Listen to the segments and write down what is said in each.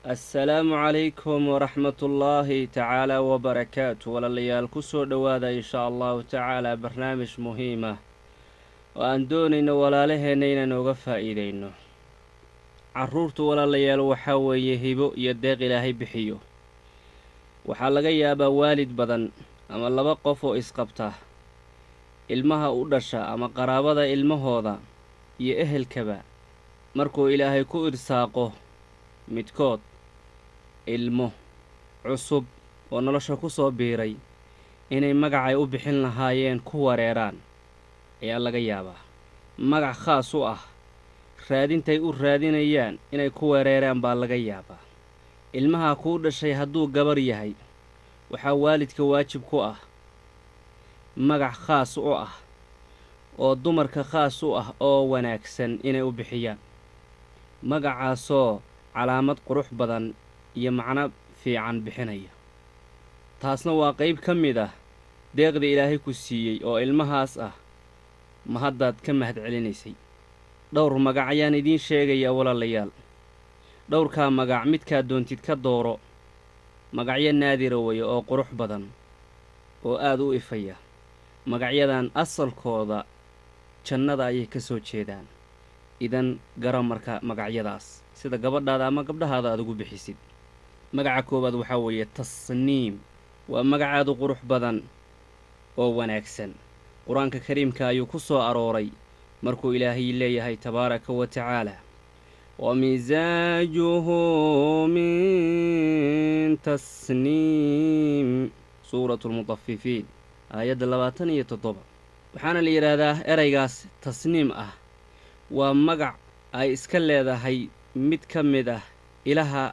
Assalaamu calaykum waraxmatullaahi tacaala wabarakaatu. Walaalayaal, ku soo dhowaada insha Allahu tacaala barnaamij muhiim ah oo aan doonayno walaalaheenna inaan oga faa'iideyno. Carruurtu, walaalayaal, waxaa weeye hibo iyo deeq Ilaahay bixiyo. Waxaa laga yaabaa waalid badan ama laba qof oo isqabta, ilmaha u dhasha ama qaraabada ilmahooda iyo ehelkaba, markuu Ilaahay ku irsaaqo midkood ilmo cusub oo nolosha ku soo biiray, inay magacay u bixin lahaayeen ku wareeraan ayaa laga yaabaa. Magac khaas u ah raadintay u raadinayaan inay ku wareeraan baa laga yaabaa. Ilmaha kuu dhashay hadduu gabar yahay, waxaa waalidka waajib ku ah magac khaas u ah oo dumarka khaas u ah oo wanaagsan inay u bixiyaan, magacaasoo calaamad qurux badan iyo macno fiican bixinaya. Taasna waa qayb ka mid ah deeqda Ilaahay ku siiyey oo ilmahaas ah, ma haddaad ka mahad celinaysay. Dhowr magac ayaan idiin sheegayaa, walaalayaal. Dhowrkaa magac midkaa doontid ka dooro. Magacyo naadira weye oo qurux badan oo aad u ifaya. Magacyadan asalkooda jannada ayay ka soo jeedaan. Idan garo marka magacyadaas sida gabadhaada ama gabdhahaada aad ugu bixisid. Magaca koowaad waxaa weeye Tasniim. Waa magacaadu qurux badan oo wanaagsan. Qur-aanka Kariimka ayuu ku soo arooray markuu Ilaahay leeyahay tabaaraka wa tacaala: "Wa misaajuhu min tasniim", Suuratu Lmutafifiin, aayadda 27. Waxaana la yidhaahdaa ereygaas Tasniim ah waa magac ay iska leedahay mid ka mid ah ilaha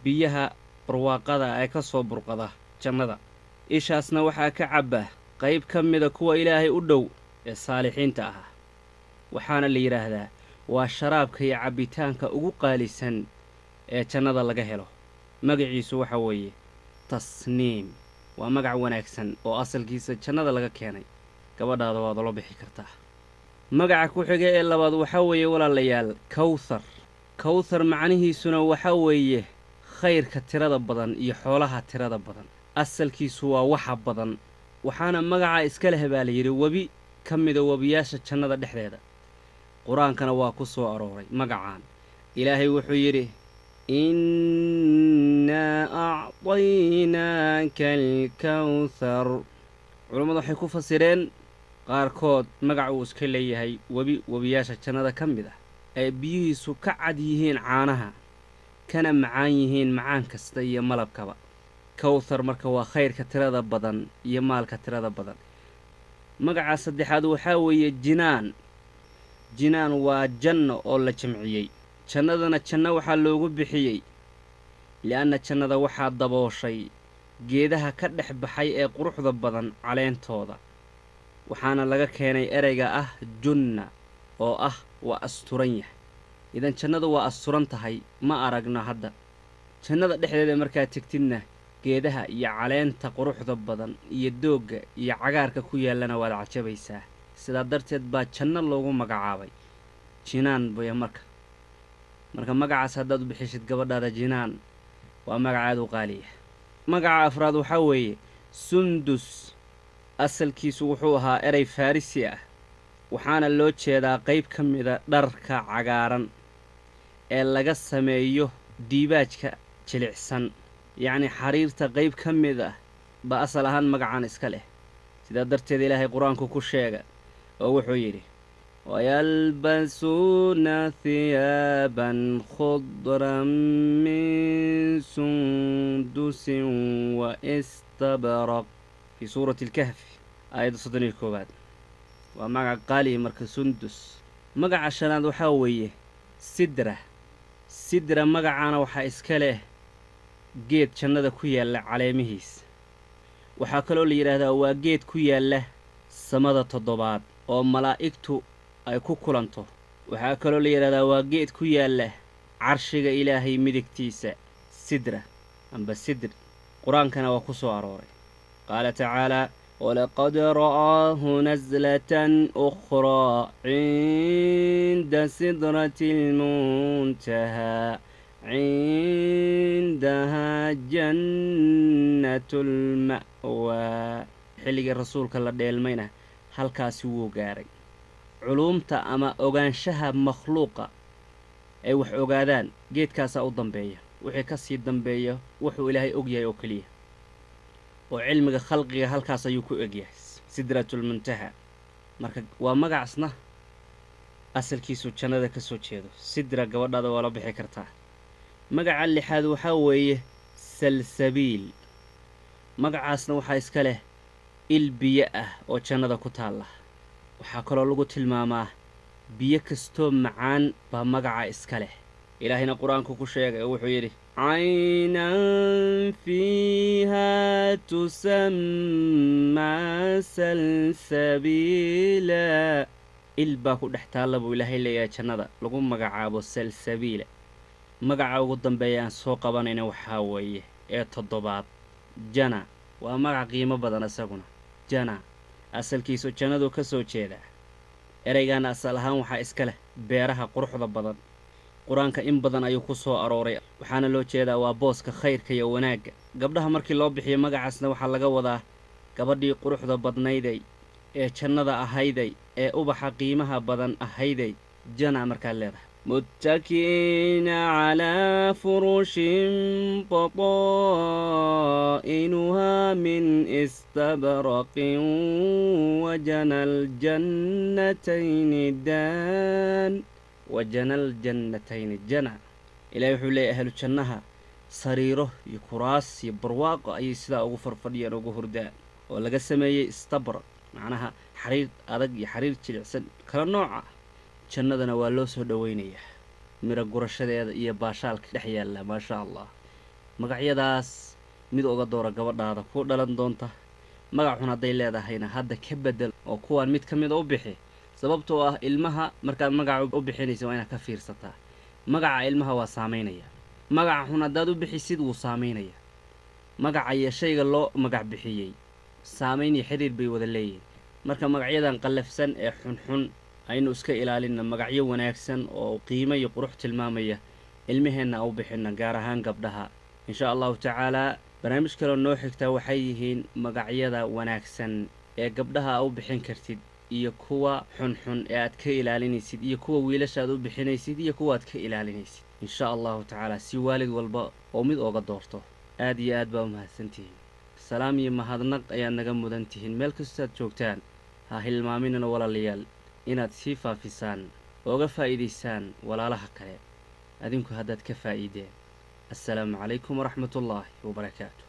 biyaha barwaaqada ee ka soo burqada jannada. Ishaasna waxaa ka cabba qayb ka mida kuwa Ilaahay u dhow ee saalixiinta ah. Waxaana la yidhaahdaa waa sharaabka iyo cabbitaanka ugu qaalisan ee jannada laga helo. Magaciisu waxa weeye Tasniim. Waa magac wanaagsan oo asalkiisa jannada laga keenay. Gabadhaada waad ula bixi kartaa. Magaca ku xiga ee labaad waxaa weeye, walaalayaal, Kawthar. Kawthar macnihiisuna waxaa weeye khayrka tirada badan iyo xoolaha tirada badan. Asalkiisu waa waxa badan. Waxaana magaca iska leh baa la yidhi webi ka mida webiyaasha jannada dhexdeeda. Qur-aankana waa ku soo arooray magacaan. Ilaahay wuxuu yidhi: "Innaa acطaynaaka alkawthar". Culummadu waxay ku fasireen qaarkood magac uu iska leeyahay webi webiyaasha jannada ka mid ah ay biyihiisu ka cad yihiin caanaha, kana macaan yihiin macaan kasta iyo malabkaba. Kawthar marka waa khayrka tirada badan iyo maalka tirada badan. Magaca saddexaad waxaa weeye Jinaan. Jinaan waa janno oo la jamciyey. Jannadana janno waxaa loogu bixiyey li'anna jannada waxaa dabooshay geedaha ka dhex baxay ee quruxda badan caleentooda. Waxaana laga keenay ereyga ah junna oo ah waa asturan yahay. Idan jannadu waa asturan tahay, ma aragno hadda. Jannada dhexdeeda markaad tegtidna, geedaha iyo caleenta quruxda badan iyo doogga iyo cagaarka ku yaallana waad cajabaysaa. Sidaa darteed baa janno loogu magacaabay Jinaan buya. Marka magacaas haddaad u bixishid gabadhaada Jinaan, waa magacaad u qaaliya. Magaca afraad waxaa weeye Sundus. Asalkiisu wuxuu ahaa erey Farisi ah, waxaana loo jeedaa qayb ka mida dharka cagaaran ee laga sameeyo diibaajka jilicsan, yacni xariirta qayb ka mid ah baa asal ahaan magacan iska leh. Sidaa darteed Ilaahay Qur-aanku ku sheega oo wuxuu yidhi: "Wayalbasuuna hiyaaban khudran min sundusin wa istabraq", fii Suurati Alkahfi, aayadda 31aad. Waa magac qaaliya marka Sundus. Magaca shanaad waxaa weeye Sidra. Sidra magacaana waxaa iska leh geed jannada ku yaalla caleemihiis. Waxaa kaloo la yidhaahdaa waa geed ku yaalla samada toddobaad oo malaa'igtu ay ku kulanto. Waxaa kaloo la yidhahdaa waa geed ku yaalla carshiga Ilaahay midigtiisa. Sidra amba Sidr Qur-aankana waa ku soo arooray. Qaala tacaalaa: "Walaqad ra'aahu naslatan ukhraa cinda sidrati almuntahaa". Cindahaa jannatu lma'waa. Xilligii rasuulka la dheelmayna halkaasi wuu gaaray. Culuumta ama ogaanshaha makhluuqa ay wax ogaadaan geedkaasaa u dambeeya. Wixii ka sii dambeeya wuxuu Ilaahay og yahay oo keliya, oo cilmiga khalqiga halkaas ayuu ku egyahay, Sidratulmuntaha. Marka waa magacsna asalkiisu jannada ka soo jeedo. Sidra gabadhaada waa la bixi kartaa. Magaca lixaad waxaa weeye Salsabiil. Magacaasna waxaa iska leh il biyo ah oo jannada ku taalla. Waxaa kaloo lagu tilmaamaa biyo kastoo macaan baa magaca iska leh. Ilaahayna Qur-aanku ku sheegay oo wuxuu yidhi: caynan fiihaa tusammaa salsabiila. Il baa ku dhex taalla buu Ilaahay leeyahay jannada lagu magacaabo Salsabiila. Magaca ugu dambeeya aan soo qabanayna waxaa weeye ee toddobaad, Jana. Waa magac qiimo badan isaguna. Jana asalkiisu jannadu ka soo jeedaa. Ereygaana asal ahaan waxaa iska leh beeraha quruxda badan. Qur-aanka in badan ayuu ku soo arooray, waxaana loo jeedaa waa booska khayrka iyo wanaagga. Gabdhaha markii loo bixiyo magacaasna waxaa laga wadaa gabadhii quruxda badnayday ee jannada ahayday ee ubaxa qiimaha badan ahayday, Jana markaad leedahay. Muttaki'iina calaa furushin bataa'inuhaa min istabraqin wajana aljannatayni daan, wajana aljannatayni jana. Ilahay wuxuu leeyahy ahlu jannaha sariiro iyo kuraas iyo barwaaqo ayay sidaa ugu farfadhiyaan, ugu hurdaan, oo laga sameeyey istabraq, macnaha xariir adag iyo xariir jilicsan kala nooca. Jannadana waa loo soo dhoweynayaa miro gurashadeeda iyo baashaalka dhex yaalla, maasha Allah. Magacyadaas mid uga doora gabadhaada ku dhalan doonta. Magac xun hadday leedahayna hadda ka bedel oo kuwaan mid ka mida u bixi, sababtoo ah ilmaha markaad magaca u bixinaysa waa inaad ka fiirsataa. Magaca ilmaha waa saamaynaya. Magaca xun haddaad u bixisid wuu saamaynaya. Magaca iyo shayga loo magac bixiyey saamayn iyo xiriir bay wada leeyihin. Marka magacyadan qallafsan ee xunxun aynu iska ilaalinna, magacyo wanaagsan oo qiimo iyo qurux tilmaamaya ilmaheenna u bixina, gaar ahaan gabdhaha, insha Allahu tacaalaa. Barnaamij kaloo noo xigtaa waxay yihiin magacyada wanaagsan ee gabdhaha a u bixin kartid iyo kuwa xunxun ee aad ka ilaalinaysid, iyo kuwa wiilasha aad u bixinaysid iyo kuwa aad ka ilaalinaysid, insha Allahu tacaala, si waalid walba oo mid ooga doorto. Aad iyo aad baa u mahadsantihiin. Salaam iyo mahadnaq ayaad naga mudan tihiin meel kastoaad joogtaan. Ha hilmaaminana walaalayaal inaad sii faafisaan, ooga faa'iidaysaan walaalaha kale adinku haddaad ka faa'iideen. Assalaamu calaykum waraxmatullaahi wabarakaatu.